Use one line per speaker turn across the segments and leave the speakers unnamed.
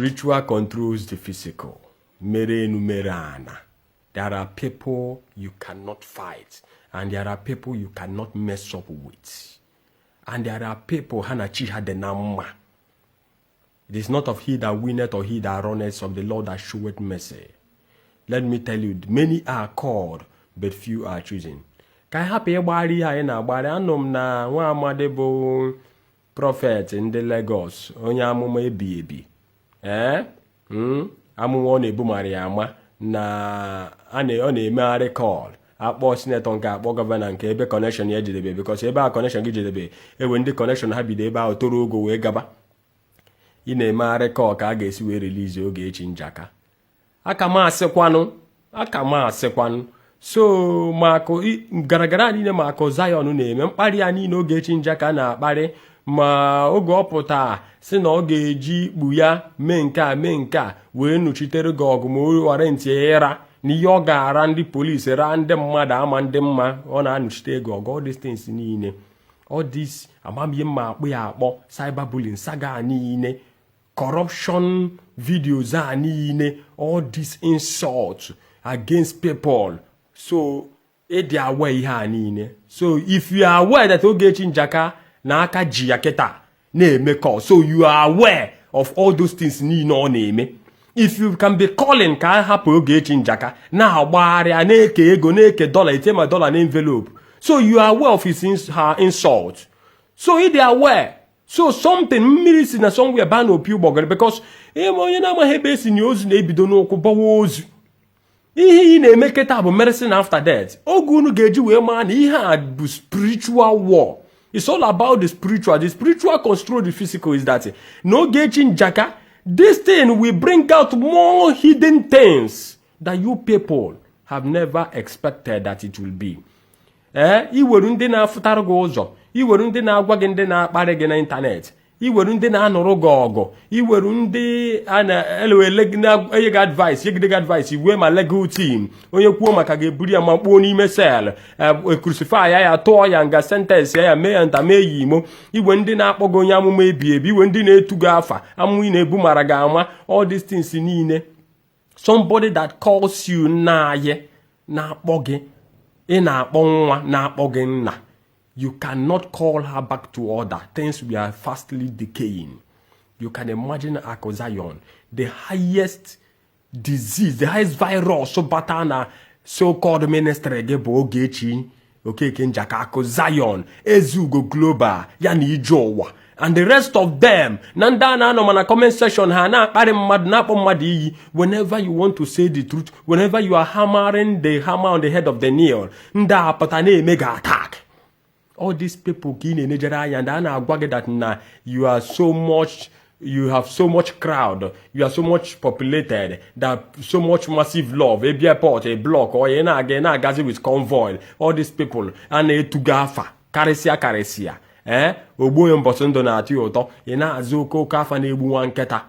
Spiritual controls the physical. Mere enu mere ana. There are people you cannot fight, and there are people you cannot mess up with, and there are people ha na chi ha dị na mma. It is not of he that winneth or he that runneth, of the Lord that showeth mercy. Let me tell you, many are called, but few are chosen. Ka anyị hapụ ịgbagharị ihe anyị na-agbagharị. Anụ m na nwa amadi bụ prophet ndị Lagos, onye amụma ebi ebi, ee, amụma ọ na-ebu mara ya ama na ọ na-emegharị call, akpọ senator nke, akpọ governor nke, ebe connection ya jedebe, because ebe a connection gị jedebe, ewe ndị connection ha bido ebe ahụ toro ogo wee gaba. Ị na-emegharị call ka a ga-esi wee release Ogechi Njaka. Aka m asịkwanụ, aka m asịkwanụ. So makụ garagara niile, makụ Zion na-eme mkparị ya niile, Ogechi Njaka na-akparị, ma oge ọ pụta si na ọ ga-eji ikpu ya mee nke a, mee nke a, wee nụchitere gị ọgụ, ma o were ntị ịra na ihe ọ ga-ara ndị polisi, raa ndị mmadụ, ama ndị mma ọ na-anụchite ego ọgụ. All these things niile, all this amamihe mma akpụ ya akpọ cyberbullying saga niile, corruption videos a niile, all this insult against people. So ịdị aware ihe a niile. So if you are aware that Ogechi Njaka na aka ji ya kịta na-eme call, so you are aware of all those things niile ọ na-eme. If you can be calling ka a hapụ Ogechi Njaka, na-agbagharị, na-eke ego, na-eke dollar, etie ma dollar na envelope, so you are aware of his her insult. So ị dị aware. So something, mmiri si na somewhere baa n'opi ụgbọgọrọ, because onye na-amaghị ebe esi na ozu na-ebido n'ụkwụ bọwa ozu. Ihe ị na-eme kịta bụ medicine after death. Oge unu ga-eji wee maa na ihe a bụ spiritual war. It's all about the spiritual. The spiritual control the physical. Is that na Ogechi Njaka, this thing will bring out more hidden things that you people have never expected that it will be. Ee, iweru ndị na-afụtara gị ụzọ, iweru ndị na-agwa gị, ndị na-akparị gị n'ịntanetị, iweru ndị na-anụrụ gị ọgụ, iweru ndị a na-elewele na-enye gị advice, nyegide gị advice, iwe ma legal team, onye kwuo maka ga-eburu ya ma kpuo n'ime cell, crucify ya, ya tụọ ya nga, sentence ya, ya mee ya nta, mee ya imo. Igwe ndị na-akpọ gị onye amụma ebi ebi, iwe ndị na-etu gị afa amụma ị na-ebu mara gị ama. All these things niile, somebody that calls you nna anyị, na-akpọ gị, ị na-akpọ nwa, na-akpọ gị nna, you cannot call her back to order. Things we are fastly decaying. You can imagine Akụ Zion, the highest disease, the highest virus bata na so-called ministry gị bụ Ogechi Okeke Njaka, Akụ Zion, Ezugo Global ya na ije ụwa and the rest of them, na ndị a na-anọ mana comment section ha na-akparị mmadụ, na-akpọ mmadụ iyi. Whenever you want to say the truth, whenever you are hammering the hammer on the head of the nail, ndị a pụta na-eme gị attack. All these people ka ị na-enejere anya, ndị a na-agwa gị that na you are so much, you have so much crowd, you are so much populated, that so much massive love, ebe airport a block or ị na-aga, ị na-agazi with convoy. All these people a na-etuga afa karịsịa karịsịa, ee, ogbu onye mbọsị ndụ na-atụ ya ụtọ. Ị na-azụ oke oke afa na-egbu nwa nkịta,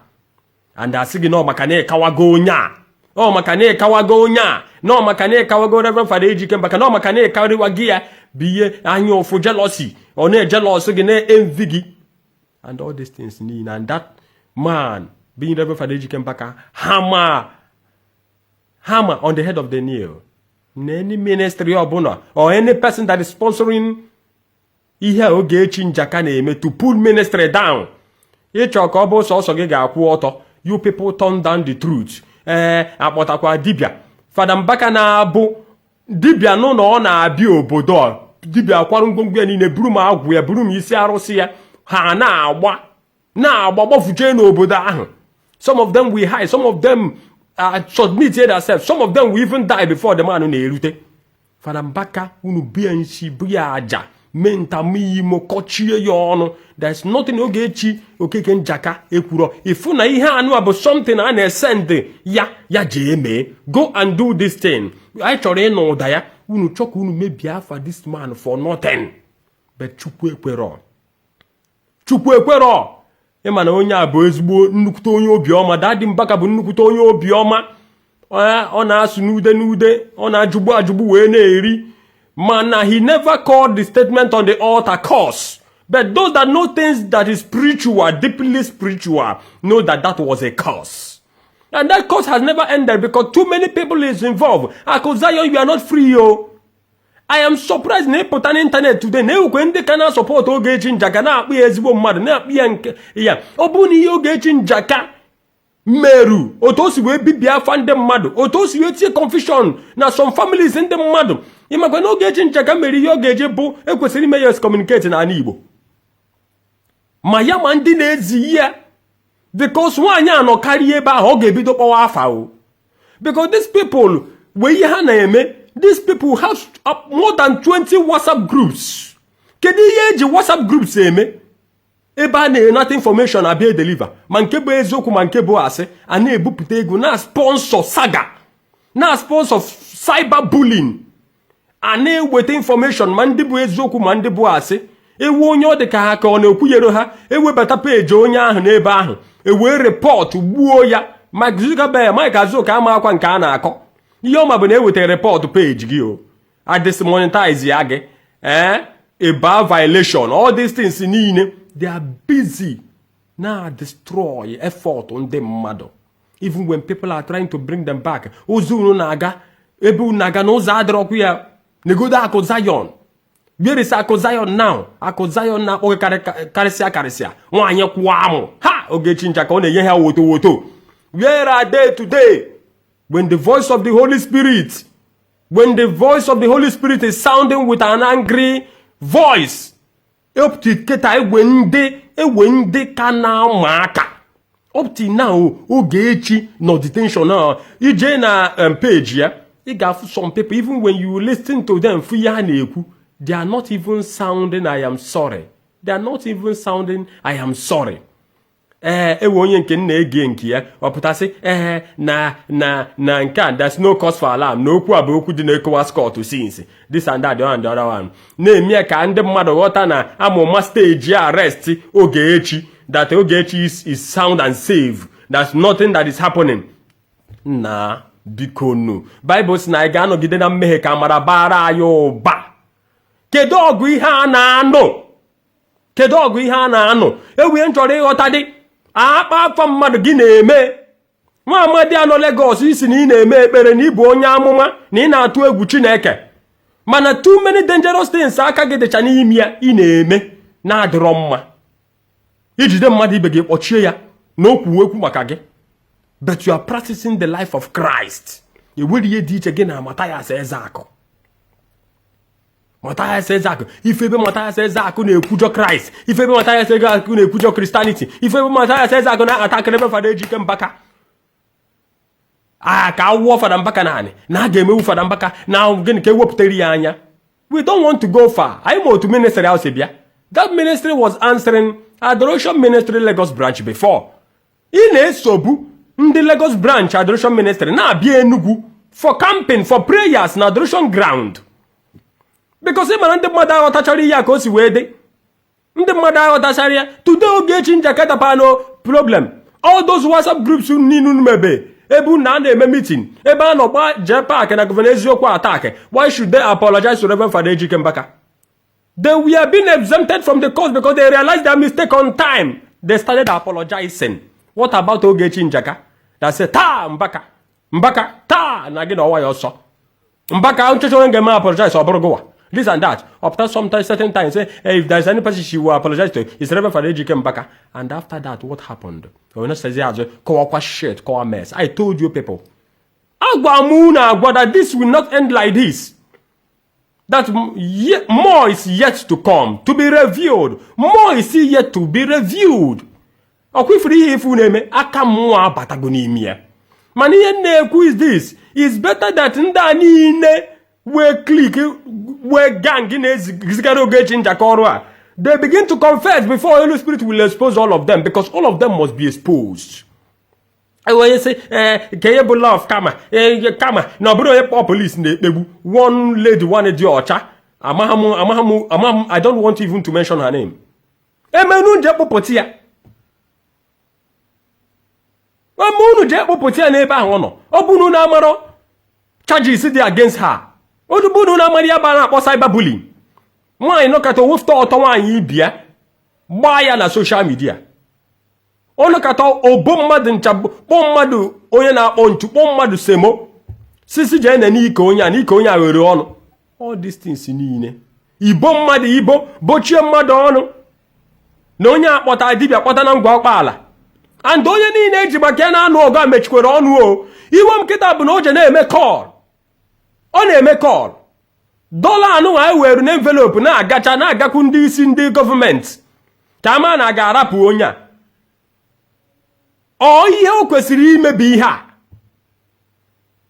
and asị gị na ọ maka na ịkawago onye a, ọ maka na ịkawago onye a, na ọ maka na ịkawago Reverend Fada Ejike Mbaka, na ọ maka na ịkarịwa gị ya bụ ihe anya ụfụ, jealousy, ọ na-ejealous gị, na-envy gị and all these things niile. And that man being Reverend Fada Ejike Mbaka, hammer hammer on the head of the nail na any ministry ọbụla or any person that is sponsoring ihe a Ogechi Njaka na-eme to pull ministry down, ịchọ ka ọ bụ sọsọ gị ga-akwụ ọtọ. You people turn down the truth. Ee, akpọtakwa dibịa Fada Mbaka na-abụ dibịa nụ na ọ na-abịa obodo a, dibịa kwarụ ngwongwo ya niile, buru m agwụ ya, buru m isi arụsị ya, ha na-agba na-agba gbafuje n'obodo ahụ. Some of them will hide, some of them submit themselves, some of them will even die before the man na-erute. Fada Mbaka, unu bie nshi bụ ya aja, mee ntamimo, kọchie ya ọnụ. There's nothing Ogechi Okeke Njaka ekwuro. Ifu na ihe anụ a bụ something a na-esend ya, ya jee mee, go and do this thing. Anyị chọrọ ịnụ ụda ya. Unu chọ ka unu mebie afa this man for nothing, but Chukwu ekwerọ, Chukwu ekwerọ. Ịma na onye a bụ ezigbo nnukwute onye obiọma. Daddy Mbaka bụ nnukwute onye obiọma. Ọ na-asụ n'ude n'ude, ọ na-ajụgbu ajụgbu wee na-eri, mana he never called the statement on the altar curse, But those that know things that is spiritual, deeply spiritual, know that that was a curse. And that curse has never ended because too many people is involved. Akụ Zion, you are not free, yo. I am surprised na ịpụta n'internet today na-ewekwe ndị ka na-support Ogechi Njaka, na-akpụ ya ezigbo mmadụ, na-akpụ ya nke ya. Ọ bụrụ na ihe Ogechi Njaka meru, otu o si wee bibie afa ndị mmadụ, otu o si wee tie confusion na some families ndị mmadụ, ịmakwa na Ogechi Njaka mere ihe ọ ga-eji bụ ekwesịrị ime ya excommunicate n'ala Igbo, ma ya ma ndị na-ezi ya, because nwaanyị anọ karịa ebe ahụ, ọ ga-ebido kpọwa afa o, because these people wee ihe ha na-eme. These people have more than 20 WhatsApp groups. Kedu ihe eji WhatsApp groups eme? Ebe a na-enata information abịa deliver, ma nke bụ eziokwu ma nke bụ asị, a na-ebupụta ego na sponsor saga, na sponsor cyber bullying, a na-eweta information, ma ndị bụ eziokwu ma ndị bụ asị. Ewu onye ọ dị ka ha ka ọ na-ekwunyere ha, ewebata peji onye ahụ n'ebe ahụ, ewee report gbuo ya. Mike Zuckerberg, Mike Azuka ama akwa nke a na-akọ. Ihe ọma bụ na ewetara report page gị, o a-demonetize ya gị, ee, eba violation, all these things niile. They are busy na destroy effort ndị mmadụ even when people are trying to bring them back. Ụzọ unu na-aga, ebe unu na-aga na ụzọ adịrọkwu ya. Negodo Akụ Zion. Where is Akụ Zion now? Akụ Zion na-akpọ gị karịsịa karịsịa nwaanyị kwụọ amụ ha. Ogechi Njaka, ọ na-enye ha woto woto. Where are they today when the voice of the Holy Spirit, when the voice of the Holy Spirit is sounding with an angry voice? Up to kịta, egwe ndị ka na-ama aka. Up to now, Ogechi nọ detention now. Ije na page ya, ị ga-afụ some people, even when you listen to them, fụ ihe ha na-ekwu, they are not even sounding "I am sorry." They are not even sounding "I am sorry." Ee, ewe onye nke m na-ege nke ya, ọ pụtasị, ee, na nke a, there's no cause for alarm, na okwu a bụ okwu dị na ECOWAS court since this and that, the one and the other one, na-eme ya ka ndị mmadụ ghọta na amụma stage arrest Ogechi, that Ogechi is sound and safe, there's nothing that is happening. Na biko nu, Bible sị na anyị ga-anọgide na mmehie ka amara bara anyị ụba? Kedu ọgụ ihe a na-anụ? Kedu ọgụ ihe a na-anụ? Ewu m chọrọ ịghọta dị akpa afọ mmadụ gị na-eme. Nwa amadi anọ Lagos, isi na ị na-eme ekpere, na ịbụ onye amụma, na ị na-atụ egwu Chineke, mana too many dangerous things aka gị dịcha n'ime ya ị na-eme na-adịrọ mma. Ijide mmadụ ibe gị, kpọchie ya na okwu ekwu maka gị, but you are practicing the life of Christ. Enwere ihe dị iche gị na Mathias Ezeakụ. Mathias Ezeakụ, ife ebe Mathias Ezeakụ na-ekwujọ Christ, ife ebe Mathias Ezeakụ na-ekwujọ Christianity, ife ebe Mathias Ezeakụ na-atakịrị ebe Fada Ejike Mbaka a ka awụọ Fada Mbaka naanị na a ga-emewu Fada Mbaka na gịnị ka ewepụtara ya anya. We don't want to go far. Anyị ma otu ministry ahụ si bịa. That ministry was answering Adoration Ministry Lagos branch before. Ị na-esobu ndị Lagos branch Adoration Ministry na-abịa Enugu for camping, for prayers na Adoration ground, because ị mara ndị mmadụ aghọtachara ihe a ka o si wee dị. Ndị mmadụ aghọtachara ya. Today, Ogechi Njaka dapa no problem. All those WhatsApp groups niile unu mebe, ebe unu a na-eme meeting, ebe a nọ gba jee park na Governor Eziokwu attack, why should they apologize to Reverend Father Ejike Mbaka? They were being exempted from the cause because they realized their mistake on time. They started apologizing. What about Ogechi Njaka that say taa Mbaka, Mbaka taa na gị na ọwa ya ọsọ Mbaka nchọcha onye ga-eme apologize, ọ bụrụ gụwa, this and that, up to sometimes certain times say, hey, if there's any person she will apologize to, it's Reverend Father Ejike Mbaka. And after that, what happened? Onye says azụ kọwakwa shit, kọwa mess. I told you people, agwa m unu agwa that this will not end like this, that more is yet to come to be revealed. More is yet to be revealed. Ọkwa ifuru ihe ifu na-eme, aka mmụọ abatago n'ime ya. Mana ihe m na-ekwu is this: is better that ndị a niile wee click, wee gang na-ezigara Ogechi Njaka ọrụ a, they begin to confess before Holy Spirit will expose all of them, because all of them must be exposed. Onye sị, ee, ka ihe bụ law of karma, ee, kama na ọ bụrụ onye kpọọ police na-ekpegbu one lady, one dị ọcha, amaghị m, amaghị m, amaghị m. I don't want even to mention her name. Emenu nje kpụpụta ya, eme unu jee kpụpụta ya n'ebe ahụ ọ nọ. Ọ bụ unu na-amarọ charges dị against her, ọ bụ unu na-amara ya ba na-akpọ cyberbullying. Nwaanyị nọkọta owefụta ọtọ nwaanyị ibia. Gbaa ya na social media. Ọnụkata obo mmadụ ncha, kpọọ mmadụ onye na-akpọ ntu, kpọọ mmadụ semo sisi jee nene ike onye a na ike onye a were ọnụ. All these things niile, ibo mmadụ, ibo bochie mmadụ ọnụ na onye akpọta dibịa kpọta na ngwa ọkpaala, and onye niile eji maka ya na-anụ ọgụ a mechikwere ọnụ. O iwe m kịta bụ na o je na-eme call, ọ na-eme call. Dollar anụ anyị were na envelope na-agacha na-agakwu ndị isi ndị gọọmenti ka ama na a ga-arapụ onye a. Ọ ihe o kwesịrị imebi ihe a.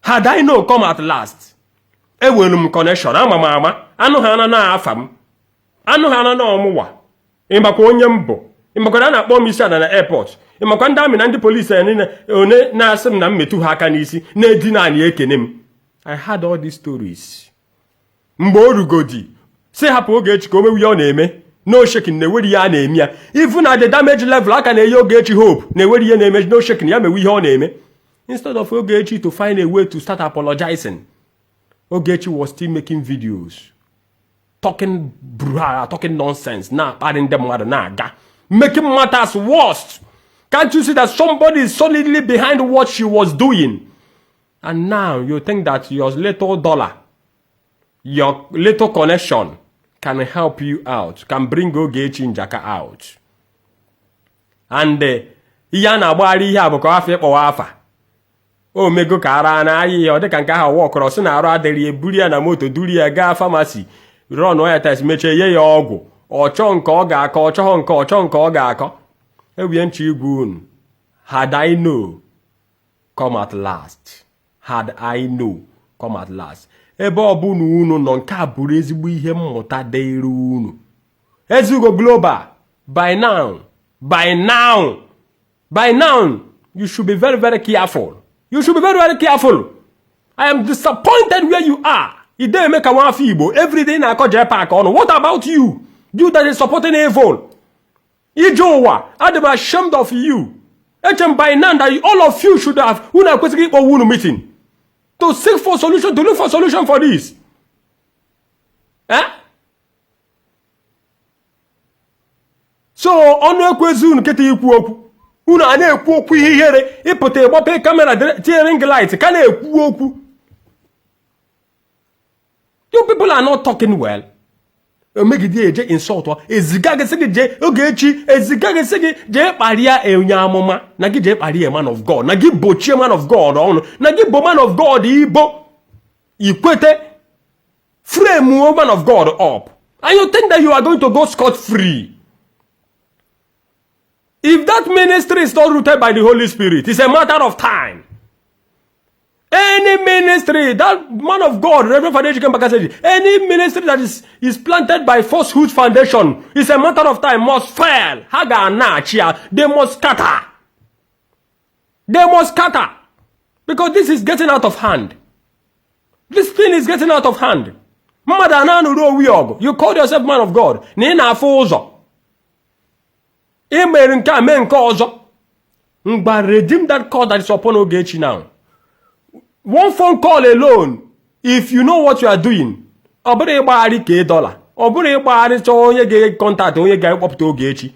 Had I know come at last, ewere m connection ama m ama anụ ha na afa m, anụ ha na ọmụwa. Ịmakwa onye m bụ, ịmakwa na a na-akpọ m isi ala na airport, ịmakwa ndị army na ndị polisi ya niile one na-asị m na m metụ ha aka n'isi na-edina anyị ekene m. I had all these stories. Mgbe o rugodi si hapụ Ogechi ka o mewe ihe ọ na-eme, no shaking, na-ewere ihe a na-eme ya. Even at the damage level, aka na-enye Ogechi hope na-ewere ihe na-eme, no shaking, ya mewe ihe ọ na-eme. Instead of Ogechi to find a way to start apologizing, Ogechi was still making videos, talking brouhaha, talking nonsense, na-akparị ndị mmadụ, na-aga making matters worse. Can't you see that somebody is solidly behind what she was doing? And now you think that your little dollar, your little connection can help you out, can bring Ogechi Njaka out. And ihe a na-agbagharị ihe a bụ ka afọ ịkpọwa afa o mego ka ara na-aya ya. Ọ dịka nke ahụ wọkọrọ sị na arụ adịrị, eburu ya na moto, duru ya gaa pharmacy, run ya test, mechie, nye ya ọgwụ. Ọchọ nke ọ ga-akọ, ọchọghọ nke ọchọ nke ọ ga-akọ. Ewuye nche igwe unu. Had I know come at last, had I know come at last. Ebe ọbụla unu nọ, nke a bụrụ ezigbo ihe mmụta dịrị unu. Ezugo Global, by now, by now, by now, you should be very, very careful. You should be very, very careful. I am disappointed where you are. Ide eme ka nwafọ Igbo everyday na-akọ JPAC ọnụ. What about you, you that is supporting evil? Ije ụwa, adị m ashamed of you. Eche m by now that all of you should have, unu ekwesịghị ịkpọ unu meeting to seek for solution, to look for solution for this, eh? So ọnụ ekwezi unu kịta ikwu okwu. Unu a na-ekwu okwu ihe ihere ịpụta ịgbape camera, tinye ring light ka na-ekwu okwu. You people are not talking well. Omegide eje insult, eziga gị sị gị jee Ogechi, eziga gị sị gị jee kparịa onye amụma, na gị jee kparịa man of God, na gị bochie man of God ọnụ, na gị bo man of God ibo ikwete, frame man of God up, and you think that you are going to go scot free. If that ministry is not rooted by the Holy Spirit, it's a matter of time. Any ministry, that man of God, Reverend Father Ejike Mbaka said, any ministry that is planted by falsehood foundation, it's a matter of time, must fail. Ha ga-ana-achị ya. They must scatter. They must scatter. Because this is getting out of hand. This thing is getting out of hand. Mmadụ a na-anụrụ owi ọgụ. You call yourself man of God. Na ị na-afụ ụzọ. Ị mere nke a, mee nke ọzọ. Ngwa, redeem that call that is upon Ogechi now. One phone call alone, if you know what you are doing, ọ bụrụ ịgbagharị ka dollar, ọ bụrụ ịgbagharị chọọ onye ga-contact, onye ga-ekpọpụta Ogechi.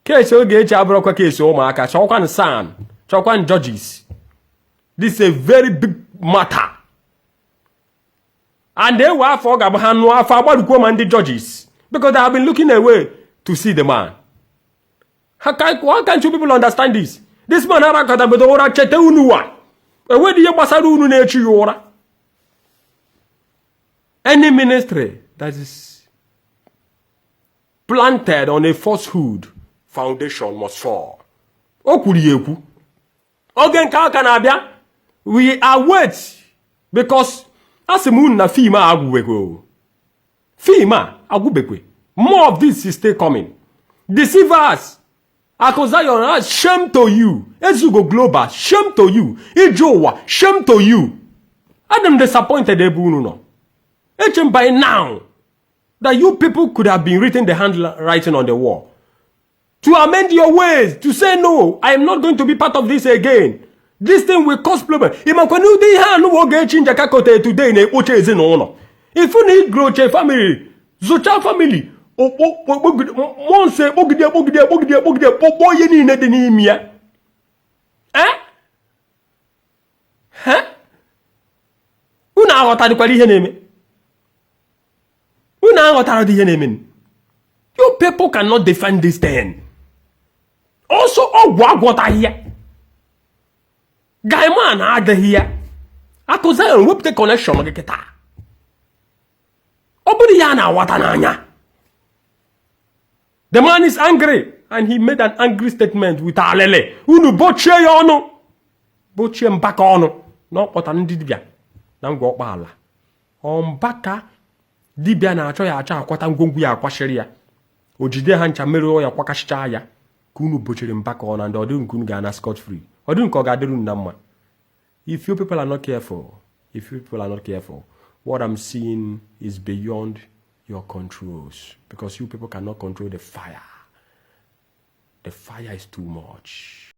Case Ogechi abụrụkwa case ụmụaka. Chọkwan SAN, chọkwan judges. This is a very big matter. And ewe afọ ọ ga-abụ ha nụọ afọ agbarukwuo ma ndị judges, because they have been looking away to see the man. How can't you people understand this? This man arakọtabedo ụra cheta unu wa enweghị ihe gbasara unu na-echu ya ụra. Any ministry that is planted on a falsehood foundation must fall. O kwuru ya ekwu. Oge nke aka na-abịa, we await, because a sị m unu na film a agwụbekwe, film a agwụbekwe. More of this is still coming. Deceivers, Akụ Zion, shame to you. Ezugo Global, shame to you. Ije ụwa, shame to you. Adị m disappointed ebe unu nọ. Eche m by now that you people could have been written the handwriting on the wall to amend your ways, to say, "No, I am not going to be part of this again. This thing will cause problem." Ịmakwa na ụdị ihe anụ Ogechi Njaka kote today na-ekpocha ezinụlọ. Ifu na igroche family, zụcha family, Okpogide mmụọ nsọ, ekpogide, ekpogide, ekpogide, ekpogide, kpokpọ ihe niile dị n'ime ya. Eh? Ha? Unu aghọtadịkwara ihe na-eme? Unu aghọtara dị ihe na-eme? You people cannot defend this thing. Also, ọgwụ agwọtaghị ya. Gaiman adịghị ya. Akụ Zion, wepụta connection gị kịta. Ọ bụrụ ya na-awata n'anya. The man is angry and he made an angry statement with alele. Unu bochie ya ọnụ, bochie Mbaka ọnụ na ọ kpọtara ndị dibịa na Ngor Okpala. Ọ Mbaka dibịa na-achọ ya achọ akwata ngwongwo ya, akwashiri ya, o jide ha ncha, merụọ ya, kwakasịchaa ya, ka unu bochiri Mbaka ọnụ. And ọ dịghị nke unu ga-ana scot free. Ọ dịghị nke ọ ga-adịrị unu na mma. If you people are not careful, if you people are not careful, what I'm seeing is beyond your controls, because you people cannot control the fire. The fire is too much.